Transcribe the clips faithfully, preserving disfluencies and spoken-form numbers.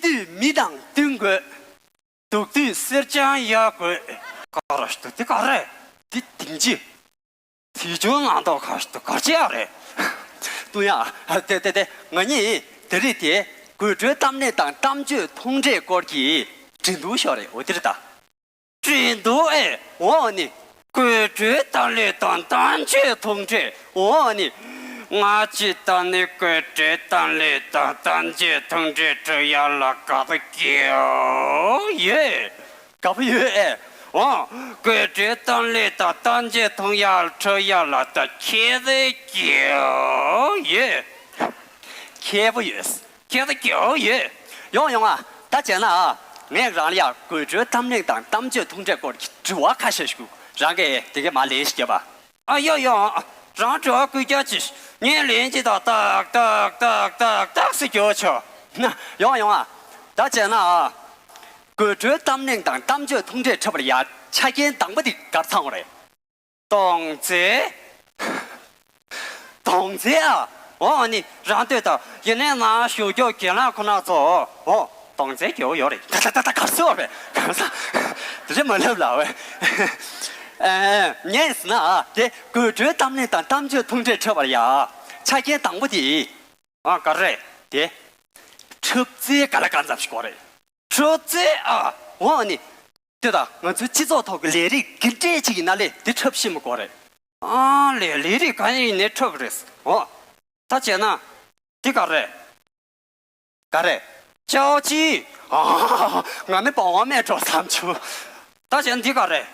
དུས་མི་དང་བསྟུན་དགོས། སྡུག་དུས་གསེར་སྦྱངས་གཡར་དགོས། ག་རེ་ཞིག་འདུག་འདི་ག་རེ། འདི་དིང་ཅི། དེ་ཅུང་ངང་ཐོག་ཁ་ཞིག་འདུག་ག་རེ་བྱེད་ཡག་རེད། ཏུ་ཡ། དེ་དེ་དེ་ང་གཉིས་དེ་རིང་དེ་དགོད་བྲོའི་གཏམ་གླེང་དང་གཏམ་བརྗོད་མཐོང་གྲས་སྐོར་གྱི་འགྲན་བསྡུར་ཤོག་རེད། འོ་དེ་རེད་ད། འགྲན་བསྡུར་ཨེ། འོ་ནི། དགོད་བྲོའི་གཏམ་གླེང་དང་གཏམ་བརྗོད་མཐོང་གྲས། འོ་ནི། ང་ཅི་ད་ནི་དགོད་བྲོའི་གཏམ་གླེང་དང་གཏམ་བརྗོད་མཐོང་གྲས་འཕྲོད་ཡག་ལ་དགའ་པོ་ཡོད། དགའ་པོ་ཡོད་ཨེ། འོ། དགོད་བྲོའི་གཏམ་གླེང་དང་གཏམ་བརྗོད་མཐོང་ཡག་འཕྲོད་ཡག་ལ་ད་ཁྱད་པར་ཡོད། ཁྱད་པར་ཡོད། ཁྱེད་ཚོ་སྐྱོ་ཡོད། ཡོང་ཡོང་ཨ། ད་བྱས་ན་ཨ། ངས་རང་ལ་ཡ་དགོད་བྲོའི་གཏམ་གླེང་དང་གཏམ་བརྗོད་མཐོང་གྲས་སྐོར་གྱི་དྲི་བ་ཁ་ཤས་ཤིག་རང་གིས་དེ་གའི་མར་ལན་ཞིག་རྒྱབ་ཨ། ཨ་ཡོ་ཡོ། རང་དྲི་བ་བཀོད་རྒྱ་ཅིག་ངས་ལན་ཅིག་ཏག་ཏག་ཏག་ཏག་ཏག་ཏག་ཟེར་རྒྱོབ་ཆོག་ཡོང་ཡོང་ཨ། ད་བྱས་ན་ཨ། དགོད་བྲོའི་གཏམ་གླེང་དང་གཏམ་བརྗོད་མཐོང་གྲས་འཁྲབ་པར་ཡ་ཆ་རྐྱེན་དང་པོ་དེ་ག་རེ་ཚང་བ་རེད། དོང་ཙེ། དོང་ཙེ་ཨ། འོ་ནི་རང་ལྟོས་དང་ཡིན་ནའི་ནང་ཞུགས་རྒྱུ་གྱེན་ལངས་ཁོ་ན་ཚོ། འོ། དོང་ཙེ་རྒྱུ་ཡོད་རེད། ད་ད་ད་ད་གར་སོ་བས་གར་ས། དེ་རེད་མ་ལབ་ལ་བས། ཨེ། ངས་ཟེར་ན་ཨ། དེ་དགོད་བྲོའི་གཏམ་གླེང་དང་གཏམ་བརྗོད་མཐོང་གྲས་འཁྲབ་པར་ཡ། ཆ་རྐྱེན་དང་པོ་དེ། ཨ་ག་རེ་དེ། འཁྲབ་རྩལ་ག་ལ་གང་འཚམ་ཞིག་དགོས་རེད། འཁྲབ་རྩལ་ཨ། འོ་ནི། དེ་དང་ང་ཚོའི་སྤྱི་ཚོགས་ཐོག་གི་ལས་རིགས་གི་འདྲས་ཅིག་ཡིན་ན་ལས་དེ་འཁྲབ་ཤེས་མི་དགོས་རེད། ཨ་ལས་ལས་རིགས་གང་ཡིན་ནའི་འཁྲབ་རེད། འོ། ད་བྱས་ན། འདི་ག་རེད། ག་རེད། ཅའོ་ཅི། ཨ། ང་ནི་བ་བ་མེད་འགྲོ་བསམ་བྱུང་། ད་བྱས་ན་འདི་ག་རེད།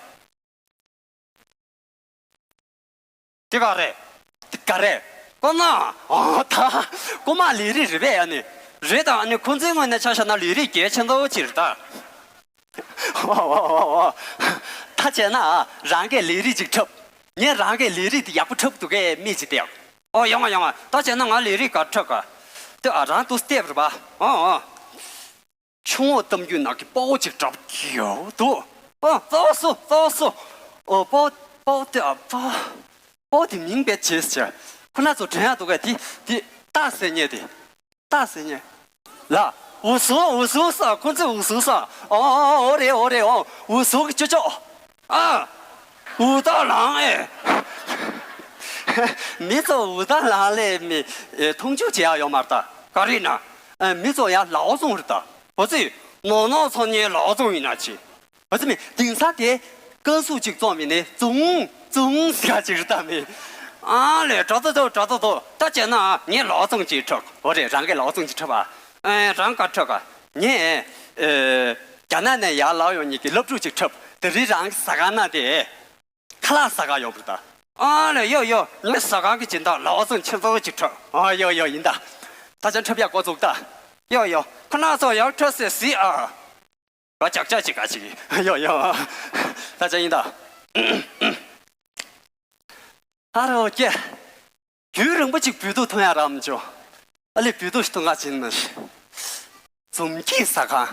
འདི་ག་རེད། འདི་ག་རེད། ཀོ་མ། ཨོ་ད། ཀོ་མ་ལས་རིགས་རེད་པས་ཨ་ནི། རེད་ད་ཨ་ནི་ཁོ་ཚོའི་ངོས་ནས་ཆ་བཞག་ན་ལས་རིགས་གལ་ཆེན་པོ་ཅིག་རེད་ད། ཨོ་ཨོ་ཨོ་ཨོ། ད་བྱས་ན་རང་གིས་ལས་རིགས་ཅིག་འཁྲབ། ངས་རང་གིས་ལས་རིགས་འདི་ཡག་པོ་འཁྲབ་འདུག་གས་མི་ཅིག་བསྡད། ཨོ་ཡོང་ང་ཡོང་ང་། ད་བྱས་ན་ང་ལས་རིགས་ག་འཁྲབ་ག། ད་ཨ་རང་དུ་བལྟས་པ་རེད་པ། ཨོ་ཨོ། ཆུ་བོ་གཏམ་རྒྱུད་ནག་གི་དཔའ་བོ་ཅིག་གྲབས་ཀྱི་ཡོད་འདུག་ཨ། རྩ་བ་སུ་རྩ་བ་སུ། ཨོ་དཔའ་བོ་དཔའ་བོ་དེ་ཨ་དཔའ་བོ་དཔའ་བོ་དེ་མིང་བེད་བྱས་ཟེར། ཁོ་ན་ཚོ་དྲན་ཡག་འདུག་གས། དེ་དེ་སྟག་ཟེར་མཁན་དེ། སྟག་ཟེར་མཁན། ལ། འུ་སུ་འུ་སུ་ས་ཁོ་ཚོས་འུ་སུ་ས། ཨོ་ཨོ་ཨོ་རེད་འོ་རེད་འོ། འུ་སུ་གི་ཅོ་ཅོ། ཨ། འུ་ཏ་ལང་ཨེ། མི་ཚོ་འུ་ཏ་ལང་ལས་མི་མཐོང་ཆུང་བྱེད་ཡག་ཡོད་མ་རེད་ད། ག་རེ་ན། མི་ཚོ་ཡང་ལའོ་ཙུང་རེད་ད། འོ་ཙི། ནོར་ནོར་ཚོ་ངའི་ལའོ་ཙུང་ཡིན་ན་ཅི། འོ་ཙི་མི་དེང་སང་དེ་ཀན་སུའུ་ཅིག་བཙོང་བས་ནི་ཙུང་ཙུང་ཟེར་ཡག་ཅིག་རེད་ད་མི། ཨ་ལས་དྲ་ཐོ་ཐོ་དྲ་ཐོ་ཐོ། ད་བྱས་ན་ངའི་ལའོ་ཙུང་ཅིག་འཁྲབ། འོ་རེད། རང་གི་ལའོ་ཙུང་ཅིག་འཁྲབ་ཨ། ཨེ་རང་ག་འཁྲབ་ག། ངས་ཨེ་རྒྱ་ནག་ནས་ཡར་ལངས་ཡོང་མཁན་གྱི་སློབ་ཕྲུག་ཅིག་འཁྲབ། དེ་རིང་རང་གི་ཟ་ཁང་ནང་དེ། ཁ་ལག་ཟ་ག་ཡོང་བ་རེད་ད། ཨ་ལས་ཡོ་ཡོ། ངའི་ཟ་ཁང་གི་སྦྱིན་བདག་ལའོ་ཙུང་ཁྱེད་ཚོ་ཅིག་འཁྲབ། ཨ་ཡོ་ཡོ་ཡིན་ད། ད་ཅང་འཁྲབ་ཡག་འགོ་བཙུགས་ད། ཡོ་ཡོ། ཁོ་ན་ཚོ་ཡར་འཁྲབ་ཟེར་ཟིག་ཨ། བ་ཅག་ཅག་ཅིག་ག་ཅིག་ཡོ་ཡོ། ད་ཅང་ཡིན་ད། ཨ་རོ་ཀྱེ། རྒྱུན་རིང་པོ་ཅིག་བོད་ཐུག་ཐོན་ཡག་རག་མི་བྱུང་། ཨ་ལས་བོད་ཐུག་ཞིག་ཐོན་ག་ཅིན་ནི། འཛོམས་སྐྱིད་ཟ་ཁང་།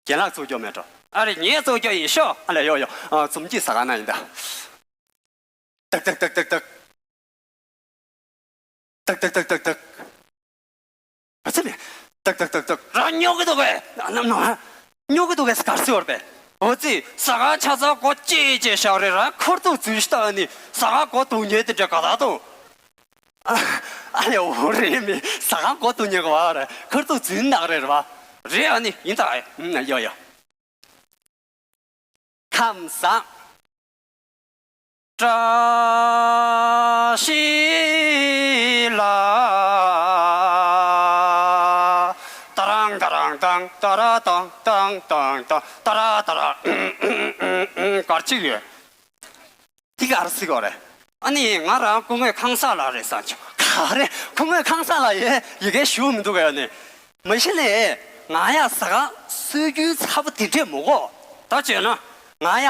རྒན་ལགས་གཙོ་སྐྱོང་མེད་འགྲོ། ཨ་རེ་ངས་གཙོ་སྐྱོང་ཡིན་ཤོག་ཨ་ལས་ཡོ་ཡོ། ཨ་འཛོམས་སྐྱིད་ཟ་ཁང་ན་ཡིན་ད། ཏག་ཏག་ཏག་ཏག་ཏག་ཏག་ཏག་ཏག་ཏག་ཏག་ཨ་ཙི་ནི། ཏག་ཏག་ཏག་ཏག་རང་ཉོ་གི་འདུག་གས། ཨ་ནམ་ནོ། ཉོ་གི་འདུག་གས་གར་སི་བར་པས། འོ་ཙི། ཟ་ཁང་ཆ་ཚང་སྒོ་ཕྱེ་ཕྱེ་བཞག་རེད། རང་ཁར་ཐུག་འཛུལ་ཤི་ད་ནི་ཟ་ཁང་སྒོ་རྡུང་ཉེན་དེ་འདྲ་ག་ད་དུ། ཨ་ལས་འོ་རེད་མི་ཟ་ཁང་སྒོ་རྡུང་ཉེན་ག་བ་རེད། ཁར་ཐུག་འཛུལ་ནག་རེད་རེད་བ། རེད་ཨ་ནི་ཡིན་ད་ཨེ། ཡོ་ཡོ། ཁམས་བཟང་། བཀྲ་ཤིས་ལ། ཏ་རང་ཏ་རང་ཏང་ཏ་ར་ཏང་ཏང་ཏང་ཏང་ཏ་ར་ཏ་ར། གར་ཅིག་ཡོད། འདི་གར་སི་གོ་རེད། ཨ་ནི་ང་རང་སྐུ་ངོ་ཁང་གསར་ལགས་རེད་བསམ་བྱུང་། ག་རེ། སྐུ་ངོ་ཁང་གསར་ལགས་ཡེ་ཡི་གེ་ཞུ་མི་འདུག་ག་ཡ་ནི། མ་གཞི་ནས་ང་ཡ་ཟ་ཁང་སྲོལ་རྒྱུན་ཚ་པོ་དེ་འདྲས་མོ་གོ། ད་བྱས་ན་ང་ཡ་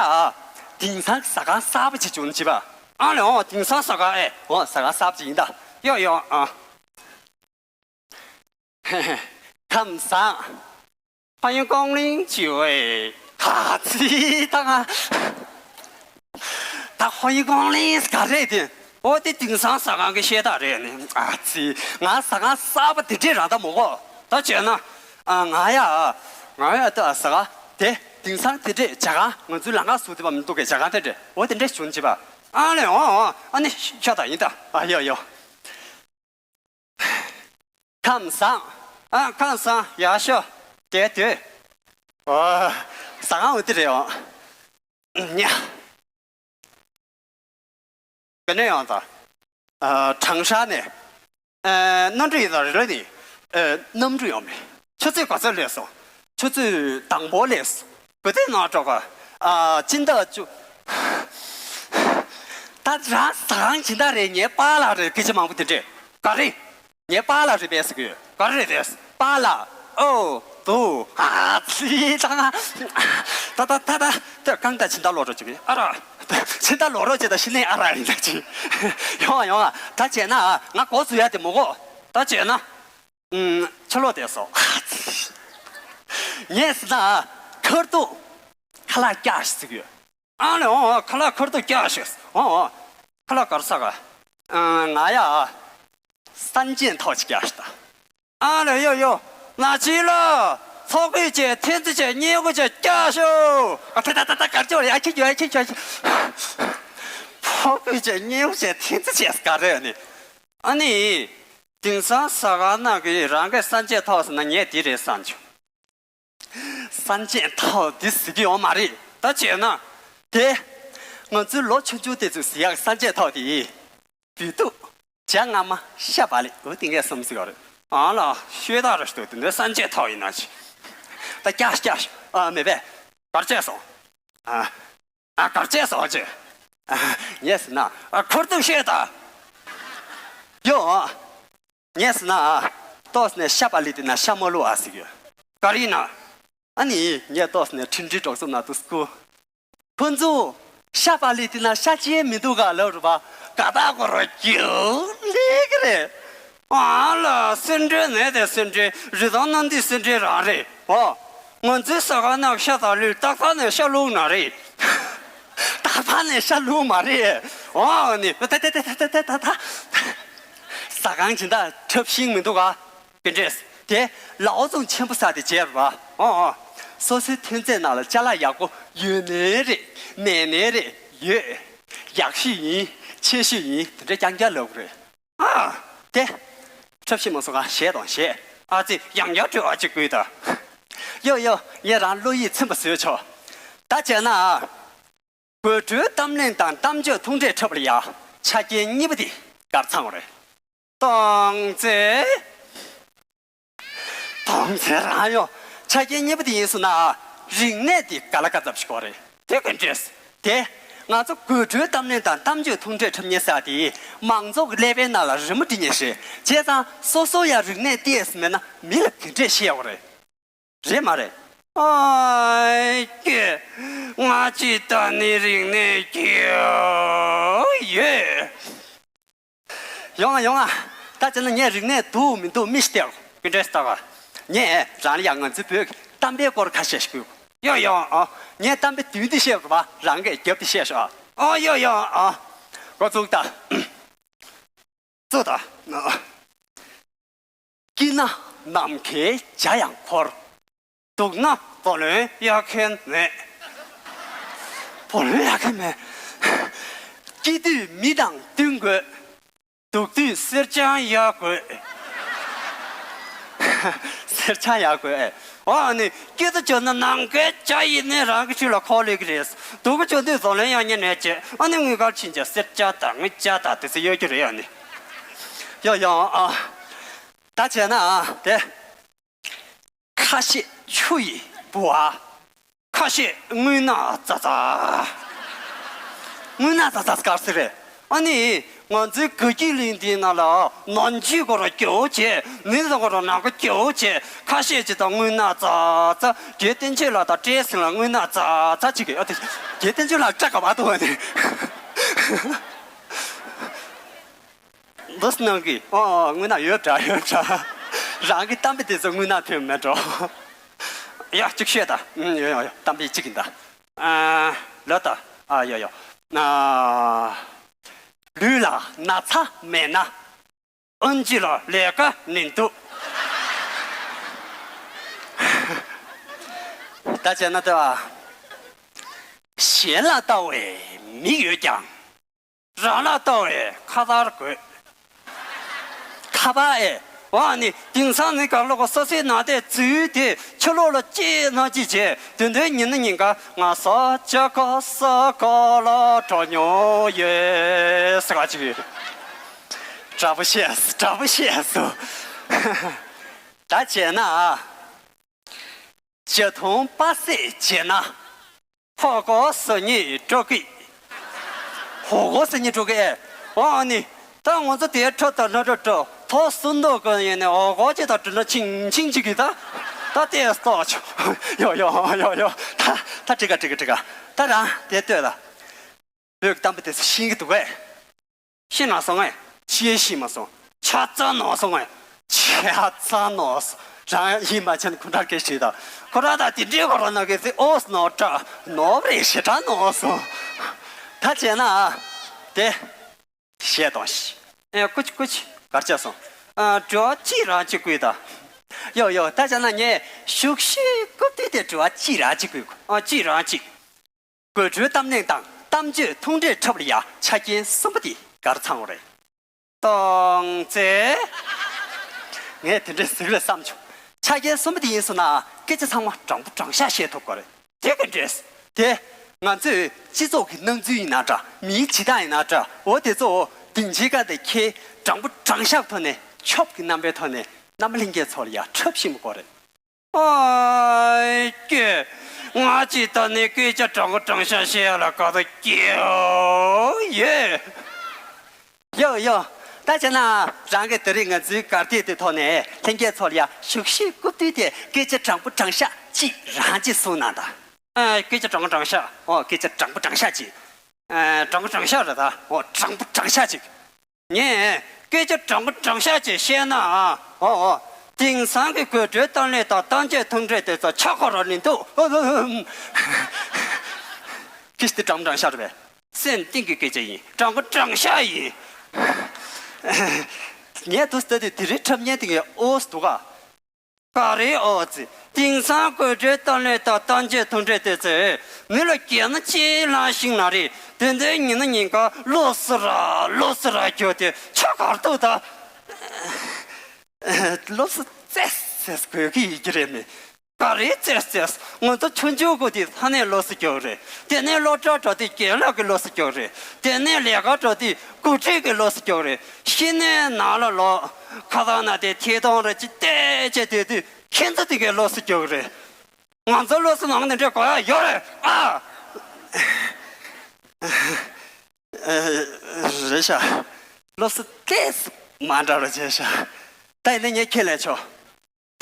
དེང་སང་ཟ་ཁང་གསར་པ་ཅིག་བྱུང་ཅི་པ། ཨ་ལས་འོ་དེང་སང་ཟ་ཁང་ཨེ། འོ་ཟ་ཁང་གསར་པ་ཅིག་ཡིན་ད། ཡོ་ཡོ་ཨ། ཁམས་བཟང་། ཧ་ཡོན་ཀོང་ལིང་ཅི་ཝེ། ག་ཚི་ད་ང་། ད་ཧ་ཡོན་ཀོང་ལིང་ག་རེད་དེ། འོ་དེ་དེང་སང་ཟ་ཁང་གི་ཤེས་ད་རེད་ནི། ཨ་ཙི། ང་ཟ་ཁང་གསར་པ་དེ་འདྲས་རང་ད་མོ་གོ། ད་བྱས་ན། ཨ། ང་ཡ། ང་ཡ་ད་ཟ་ག་དེ་དེང་སང་དེ་འདྲས་ཇ་ཁང་ང་ཚོའི་ལམ་ཁ་ཟུར་དེ་པ་མི་འདུག་གས། ཇ་ཁང་དེ་འདྲས། འོ་དེ་འདྲས་བྱུང་བྱེད་པ། ཨ་ལས། འོ་འོ། ཨ་ནི་ཤོག་ད། ཡིན་ད། ཨ། ཡོ་ཡོ། ཁམས་བཟང་། ཨ། ཁམས་བཟང་། ཡག་ཤོག་དེ་དུས། ཨོ། ཟ་ཁང་འོ་དེ་རེད། འོ་ཉ། ག་ནས་ཡོང་ད། ཨ། ཁྲང་ཧྲ་ནས། ཨ། གནམ་གྲུ་ཡིན་ད། རེད་ལ་ནི། ཨ། གནམ་གྲུ་ཡོང་མེད། ཆུ་ཚོད་ག་ཚོད་སླེབས་སོང་། ཆུ་ཚོད་དང་པོ་སླེབས་སོང་། ག་དུས་ནང་འགྲོ་ག་ཨ། སྤྱི་ཟླ་བཅུ། ད་རང་ཟ་ཁང་སྦྱིན་བདག་རེད། ངའི་པཱ་ལགས་རེད། སྐད་ཆ་མང་པོ་དེ་འདྲས་ག་རེ། ངའི་པཱ་ལགས་རེད་པས་ཟེར་གི་ཡོད། ག་རེ་རེད་པས། པཱ་ལགས། ཨོ། དུ། ཨ་ཙི། ད་ང་། ད་ད་ད་ད་ད་རྐང་ཐང་། ཕྱི་ཟླ་ལོག་འགྲོ་བྱེད་གི། ཨ་ར། ཕྱི་ཟླ་ལོག་འགྲོ་བྱེད། ད་ཕྱི་ནས་ཨ་ར་ཡིན་ད་ཅི། ཡོང་ཨ་ཡོང་ཨ། ད་བྱས་ན་ང་འགོ་འཛུགས་ཡ་དེ་མོ་གོ། ད་བྱས་ན། ཨུམ། ཕྱི་ལོགས་དེ་སོ། ངས་ཟེར་ན་ཁར་ཐུག་ཁ་ལག་བཀྱག་ཞིག་ཟེར་གི་ཡོད། ཨ་ལས། འོ་འོ། ཁ་ལག་ཁར་ཐུག་བཀྱག་ཞིག་འོ་འོ། ཁ་ལག་ག་རེ་ཟ་ག་ཨ། ང་ཡ། སྲན་ཅན་ཐའོ་ཅིག་བཀྱག་ཞིག་ད། ཨ་ལས། ཡོ་ཡོ། ན་ཅི་ལ། ཚོགས་ཀུན་བཅས། ཐུན་རྩི་བཅས། བསྙེན་བཀུར་བཅས། བཀྱག་ཤོག་ཨ། ད་ད་ད་ད་གར་ཅོ་རེ། ཨ་ཁྱི་ཁྱི། ཨ་ཁྱི་ཁྱི། ཨ་ཁྱི། ཚོགས་ཀུན་བཅས། བསྙེན་བཀུར་བཅས། ཐུན་རྩི་བཅས་ག་རེ་ནི། ཨ་ནི། དེང་སང་ཟ་ཁང་ནང་གི་རང་གི་སྲན་ཅན་ཐའོ་ཟེར་ན་ངས་དེ་རེད་བསམ་བྱུང་། སྲན་ཅན་ཐའོ་དེ་ཟེར་གི་ཡོད་མ་རེད། ད་བྱས་ན། དེ། ང་ཚོའི་ལོ་ཆུང་ཆུང་དེ་ཚོས་ཟེར་ཡག་སྲན་ཅན་ཐའོ་དེ། བོད་ཐུག་ཇ་མངར་མ། ཤ་བག་ལེབ། འོ་དེ་འདྲས་གསུམ་ཟེར་གི་ཡོད་རེད། ཨ་ལ། ཤོད་ད་ར་ཤོད། དེ་འདྲ་སྲན་ཅན་ཐའོ་ཡིན་ན་ཅི། ད་བཀྱག་བཀྱག་ཨ། མེད་པས། ག་རེ་བྱས་སོང་། ཨ། ཨ། ག་རེ་བྱས་སོང་ཅི། ཨ། ངས་ཟེར་ན། ཨ། ཁར་ཐུག་ཤོད་ད། ཡོ། ངས་ཟེར་ན། ཨ། ཏོག་ཙམ་ནས་ཤ་བག་ལེབ་དེ་ན་ཤ་མ་བླུགས་ཨ་ཟེར་གི་ཡོད། ག་རེ་ཡིན་ན། ཨ་ནི་ངས་ཏོག་ཙམ་ནས་འཕྲིན་འཕྲིན་གྲོགས་ཚོ་ན་དུ་སྐུ། ཁོ་ཚོ་ཤ་བག་ལེབ་དེ་ན་ཤ་ཅི་མི་འདུག་ག་ལབ་རེད་པ། དགའ་རྟགས་ཁོ་རང་རྒྱུགས་ལེགས་རེད། ཨ་ལ། སེ་འབྲས་ནས་དེ་སེ་འབྲས། རི་དྭགས་སྣ་འདི་སེ་འབྲས་རང་རེད། འོ། ང་ཚོའི་ཟ་ཁང་ནང་ཤ་ད་ལུས་ཏག་ཏག་ནས་ཤ་བླུགས་ན་རེད། ཏག་ཏག་ནས་ཤ་བླུགས་མ་རེད། འོ་ནི། ད་ད་ད། ཟ་ཁང་སྦྱིན་བདག་འཁྲབ་ཤིང་མི་འདུག་ག་དེ་འདྲས། དེ་ལའོ་ཙུང་ཆེན་པོ་ཟེར་དེ་བྱས་རེད་པ། ཨོ་ཨོ། སོ་སོའི་ཐོན་རྫས་ནང་ལ་ཅ་ལག་ཡག་པོ་ཡོད་ནའི་རེད། མེད་ནའི་རེད། ཡོད། ཡག་ཤོས་ཡིན། ཆེ་ཤོས་ཡིན། དེ་འདྲ་རྐྱང་རྐྱང་ལབ་དགོས་རེད། ཨ། དེ། འཁྲབ་ཤིང་མ་སོང་ག་བཞེས་དང་བཞེས། ཨ་ཙི། ཡང་བསྐྱར་སྤྲོད་ཨ་ཅིག་དགོས་ད། ཡོ་ཡོ། ངས་རང་བློ་ཡིད་ཚིམ་པ་བཟོས་ཆོག་ད་བྱས་ན། དགོད་བྲོའི་གཏམ་གླེང་དང་གཏམ་བརྗོད་ཐུང་གྲས་འཁྲབ་ལ་ཡ། ཆ་རྐྱེན་གཉིས་པ་དེ་གར་ཚང་བ་རེད། སྟོང་ཙེ། སྟོང་ཙེ་རང་ཡོང་། ཆ་རྐྱེན་གཉིས་པ་དེ་ཡིན་སོང་ན། རིག་གནས་དེ་ག་ལ་ག་ཚབ་ཞིག་དགོས་རེད། དེ་ག་འདྲས། དེ། ང་ཚོ་དགོད་བྲོའི་གཏམ་གླེང་དང་གཏམ་བརྗོད་ཐུང་གྲས་འཁྲབ་མཁན་ཟེར་དེ། མང་ཚོགས་ཀྱི་ཀླད་པའི་ནང་ལ་རི་མོ་བྲིས་ཉེན་ཤེས། བྱས་ཙང་སོ་སོ་ཡང་རིག་གནས་ཏོག་ཙམ་མེད་ན་མི་ལ་ག་འདྲས་བཤད་ཡོང་རེད། རེད་མ་རེད། ཨ་ཀྱེ། ང་ཅི་ད་ནི་རིག་གནས་ཀྱི་ཡོད། ཡོང་ང་ཡོང་ང་། ད་བྱས་ན་ངས་རིག་གནས་འདུག་མི་འདུག་མི་ཤེས་ཏེ། ག་འདྲས་ལྟ་ག་ངས་རང་ལ་ཡང་ང་ཚོའི་བོད་ཀྱི་གཏམ་དཔེའི་སྐོར་ཁ་ཤས་ཤིག་ཕུལ། ཡོ་ཡོ། ཨ། ངས་གཏམ་དཔེ་བདུན་འདི་བཤད་དགོས་པ། རང་གིས་རྒྱབ་འདི་བཤད་ཤོག་ཨ། ཡོ་ཡོ། ཨ། འགོ་བཙུགས་ད། བཙུགས་ད། སྐྱིད་ན་ནམ་མཁའི་འཇའ་ཡང་འཁོར། སྡུག་ན་བུ་ལོན་གཡར་མཁན་མེད། བུ་ལོན་གཡར་མཁན་མེད། སྐྱིད་དུས་མི་དང་བསྟུན་དགོས། སྡུག་དུས་གསེར་སྦྱངས་གཡར་དགོས། གསེར་སྦྱངས་གཡར་དགོས། ཨ་ནི་སྐྱིད་དུ་བྱུང་ན་ནམ་མཁའི་འཇའ་ཡིན་ནའི་རང་གི་ཆུ་ལ་འཁོར་ལེ་གི་རེད། སྡུག་གི་བྱུང་དུས་བུ་ལོན་གཡར་མཁན་མེད་ཅེས། ཨ་ནི་དངུལ་ཁང་ཕྱིན་བྱས་གསེར་སྦྱངས་དང་དངུལ་སྦྱངས་དང་དེ་ཚོ་གཡར་རྒྱུ་རེད། ཨ་ནི། ཡོ་ཡོ། ཨ། ད་བྱས་ན་ཨ་དེ། ཁ་ཤས་ཆུ་ཡིས་འབུ་བ། ཁ་ཤས་རྔུལ་ནག་ཙག་ཙག་རྔུལ་ནག་ཙག་ཙག་ག་རེ་ཟེར་རེད། ཨ་ནི་ང་ཚོའི་དགའ་སྐྱིད་གླིང་འདིའི་ནང་ལ་ནམ་རྒྱུན་ཁོ་རང་སྐྱོ་བོ་བྱས། ནི་ཚོ་ཁོ་རང་ནམ་མཁའ་སྐྱོ་བོ་བྱས། ཁ་ཤས་ཅིག་དང་རྔུལ་ནག་ཙག་ཙག་རྒན་བསྟན་ཆོས་ལགས་དང་བཀྲས་ཟིང་ལ་རྔུལ་ནག་ཙག་ཙག་ཅིག་གི། ཨ་དེ་རྒན་བསྟན་ཆོས་ལགས་སྐྲག་ག་མ་འདུག་བ་ནི། འདུག་སྣང་གི། ཨོ་ཨོ། རྔུལ་ནག་ཡོད་འདྲ་ཡོད་འདྲ། རང་གི་གཏམ་དཔེ་དེ་ཚོ་རྔུལ་ནག་ཐོན་མེད་འགྲོ། ཡ་གཅིག་བཤད་ད། ཨུམ། ཡོ་ཡོ་ཡོ། གཏམ་དཔེ་གཅིག་ཡིན་ད། ཨ། ལོས་ད། ཨ་ཡོ་ཡོ། ཨ། ལུས་ལ་ན་ཚ་མེད་ན། དབོན་སྤྱི་ལ་ལས་ཀ་ནི་འདུག་ད་བྱས་ན་ལྟ་བ། གཞན་ལ་ལྟ་བའི་མིག་ཡོད་ཀྱང་། རང་ལ་ལྟ་བའི་ཁ་དར་དགོས། ཁ་པར་ཨེ། འོ་ནི་དེང་སང་ནི་ག་ལོག་གོ་ས་སའི་ནང་དེ་ཙུའི་དེ་ཕྱི་ལོགས་ལ་ཅི་ན་ཅི་བྱས་དེ་འདྲའི་ཉིན་ན་ཉིན་ག་ང་ས་ཅ་ག་ས་ག་ལ་འགྲོ་མྱོང་ཡོད་ཟེར་བ་ཅིག་ཡོད། དྲག་པོ་བཤད་སོ། དྲག་པོ་བཤད་སོ། ད་བྱས་ན། བྱ་དུང་པ་སེ་བྱས་ན། ཧོ་གོ་སོ་ཉིད་འགྲོ་གི། ཧོ་གོ་སོ་ཉིད་འགྲོ་གི་ཨེ། འོ་ནི། ད་ང་ཚོ་དེའི་ཁྲོད་དུ་ལྷོ་འགྲོ་འགྲོ་ཐོག་སུན་འདུག་གི་ཡིན་ནས་ཧོ་གོ་ཅི་ད་འགྲོ་ན་ཆིང་ཆིང་ཅིག་གི་ད། ད་དེ་སྟོ་ཆོ། ཡོ་ཡོ་ཡོ་ཡོ། ད་ད་ཀྲི་ཀ་ཀྲི་ཀ་ཀྲི་ཀ། ད་རང་དེ་ལྟོས་ད། བོད་ཀྱི་གཏམ་དཔེ་དེ་ཚོ་ཤེས་ཀྱི་འདུག་གས། ཤེས་ན་སོང་ངས། ཅི་ཤེས་མ་སོང་། ཆ་ཚང་ནོར་སོང་ངས། ཆ་ཚང་ནོར་སོང་། རང་ཡིན་མ་ཆེན་ཁོ་འདྲ་སྐད་བྲིས་དང་། ཁོ་རང་ད་དེ་འདྲའི་ཁོ་རང་ན་གི་ཚེ་ཨོ་སི་ནོར་དྲ་ནོར་རེ་ཞེ་དྲག་ནོར་སོང་། ད་བྱས་ན། དེ། བཤད་དང་ཤི། ཨེ་ཀུ་ཅི་ཀུ་ཅི་གར་བྱས་སོང་། ཨ་དྲི་བ་གཅིག་རང་གཅིག་བསྐུལ་དང་། ཡོ་ཡོ་ད་བྱས་ན་ངས་ཤུགས་ཤིག་སྐུབ་དུས་དེ་དྲི་བ་གཅིག་རང་གཅིག་བསྐུལ། ཨ་གཅིག་རང་གཅིག་དགོད་བྲོའི་གཏམ་གླེང་དང་གཏམ་བརྗོད་ཐུང་གྲས་འཁྲབ་ལ་ཡ་ཆ་རྐྱེན་གསུམ་པོ་དེ་ག་རེ་ཚང་བ་རེད། སྟོང་ཙེ། ངས་དེ་འདྲའི་ཟིག་རེད་བསམ་བྱུང་། ཆ་རྐྱེན་གསུམ་པོ་དེ་ཡིན་སོང་ན་སྐད་ཆ་ཚང་མ་དྲང་པོ་དྲང་བཞག་བཤད་ཐུབ་དགོས་རེད། དེ་ག་འདྲས། དེ། ང་ཚོས་སྤྱི་ཚོགས་ཀྱི་སྣང་ཚུལ་ཡིན་ན་འདྲ། མིའི་བྱེད་སྟངས་ཡིན་ན་འདྲ། འོ་དེ་ཚོ་སྡིངས་ཆའི་ཁ་དེ་ཁྱེད་དྲང་པོ་དྲང་བཞག་ཐོག་ནས་ཆོབ་ཀྱི་རྣམ་པའི་ཐོག་ནས་རྣམ་པ་ལྷན་རྒྱས་ཚོ་ལ་ཡ་འཁྲབ་ཤེས་མི་དགོས་རེད། ཨ་ཀྱེ། ང་ཅིག་ད་ནི་སྐད་ཆ་དྲང་པོ་དྲང་བཞག་བཤད་ཡ་ལ་དགའ་ད་སྐྱེའོ་ཡོད། ཡོ་ཡོ། ད་བྱས་ན་རང་གི་དེ་རིང་ང་ཚོའི་གར་སྟེགས་དེ་ཐོག་ནས་ལྷན་རྒྱས་ཚོ་ལ་ཡ་ཤུགས་ཤིག་སྐུབ་དུས་དེ་སྐད་ཆ་དྲང་པོ་དྲང་བཞག་ཅིག་རང་ཅིག་གསུངས་གནང་དང་། ཨ་སྐད་ཆ་དྲང་པོ་དྲང་བཞག་ཨོ་སྐད་ཆ་དྲང་པོ་དྲང་བཞག་ཅིག་ཨ་དྲང་པོ་དྲང་བཞག་རེད་ད། ཨོ་དྲང་པོ་དྲང་བཞག་ཅིག་ངས་སྐད་ཆ་དྲང་པོ་དྲང་བཞག་ཅིག་བཤད་ན་ཨ། ཨོ་ཨོ། དེང་སང་གི་དགོད་བྲོའི་གཏམ་གླེང་དང་གཏམ་བརྗོད་ཐུང་གྲས་དེ་ཚོ་ཆ་ཁོ་རང་ནས་འདུག་ཨོ་ཨོ་ཨོ། ཁྱི་ཞིག་དེ་དྲང་པོ་དྲང་བཞག་རེད་པས། སེམས་གཏིང་གི་སྐད་ཆ་ཡིན། དྲང་པོ་དྲང་བཞག་ཡིན། ངས་དུ་ལྟ་དུས་དེ་རིང་འཁྲབ་མཁན་དེ་ངའི་ཨོ་སི་འདུག་ག་ག་རེ་ཨོ་ཙི། དེང་སང་དགོད་བྲོའི་གཏམ་གླེང་དང་གཏམ་བརྗོད་ཐུང་གྲས་དེ་ཚོས་མི་ལ་སྐྱེ་ན་ཅི་ལང་ཤིང་ན་རེད། དེ་འདྲའི་ཉིན་ན་ཉིན་ག་ལོ་སི་ར་ལོ་སི་ར་གྱུར་ཏེ་ཆ་གར་ཐུག་ད། ལོ་སི་ཙེ་ཙེ་དགོས་ཀྱི་ཡོད་ཀྱི་རེད་མེད། ག་རེ་ཙེ་ཙེ། ང་ཚོ་ཆུང་ཆུང་གོ་དེ་ལྷ་ནས་ལོ་སི་གྱུར་རེད། དེ་ནས་སློབ་གྲྭ་འགྲོ་དུས་རྒན་ལགས་ཀྱི་ལོ་སི་གྱུར་རེད། དེ་ནས་ལས་ཀ་འགྲོ་དུས་འགོ་ཁྲིད་ཀྱི་ལོ་སི་གྱུར་རེད། ཤི་ནས་ནང་ལ་ལོག་ཁ་སང་ན་དེ་ཐིག་སྟོང་རེ་ཅི་བལྟས་བྱས་དེ་དུས་ཁྱེད་ཚོ་དེ་གའི་ལོ་སི་གྱུར་རེད། ང་ཚོ་ལོ་སི་ནང་དེ་འདྲའི་གོ་ཡ་ཡོད་རེད་ཨ། རེད་ཤག་ལོ་སི་ཏོག་ཙམ་མ་འདྲ་བ་བྱས་ཤག་ད་ཡིན་ན་ངས་ཁས་ལེན་ཆོག་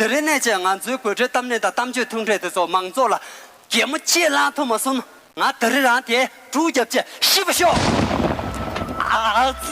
དེ་རིང་ནས་བྱས་ང་ཚོའི་དགོད་བྲོའི་གཏམ་གླེང་དང་གཏམ་བརྗོད་ཐུང་གྲས་དེ་ཚོ་མང་ཚོགས་ལ་གད་མོ་ཅིག་ལངས་ཐུབ་མ་སོང་ན་ང་དེ་རིང་རང་དེ་འབྲུག་རྒྱབ་བྱས་ཤི་བ་ཤོག་ཨ་ཙི།